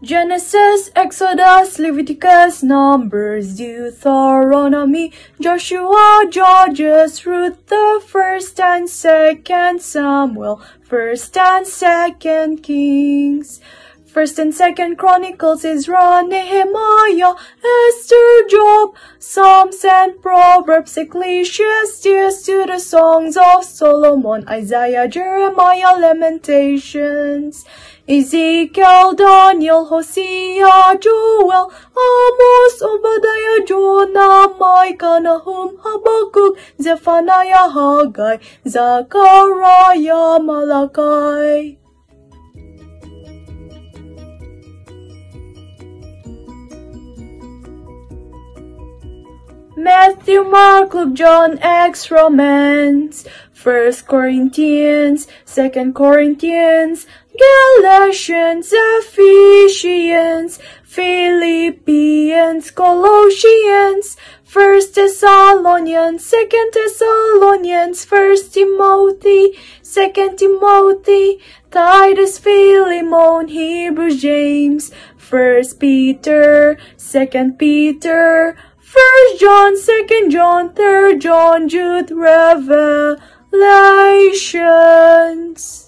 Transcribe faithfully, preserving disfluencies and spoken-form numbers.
Genesis, Exodus, Leviticus, Numbers, Deuteronomy, Joshua, Judges, Ruth, the first and second Samuel, first and second Kings, first and second Chronicles, Ezra, Nehemiah, Esther, Job, Psalms and Proverbs, Ecclesiastes, to the Songs of Solomon, Isaiah, Jeremiah, Lamentations, Ezekiel, Daniel, Hosea, Joel, Amos, Obadiah, Jonah, Micah, Nahum, Habakkuk, Zephaniah, Haggai, Zechariah, Malachi. Matthew, Mark, Luke, John, Acts, Romans, First Corinthians, Second Corinthians, Galatians, Ephesians, Philippians, Colossians, First Thessalonians, Second Thessalonians, First Timothy, Second Timothy, Titus, Philemon, Hebrews, James, First Peter, Second Peter, First John, Second John, Third John, Jude, Revelations.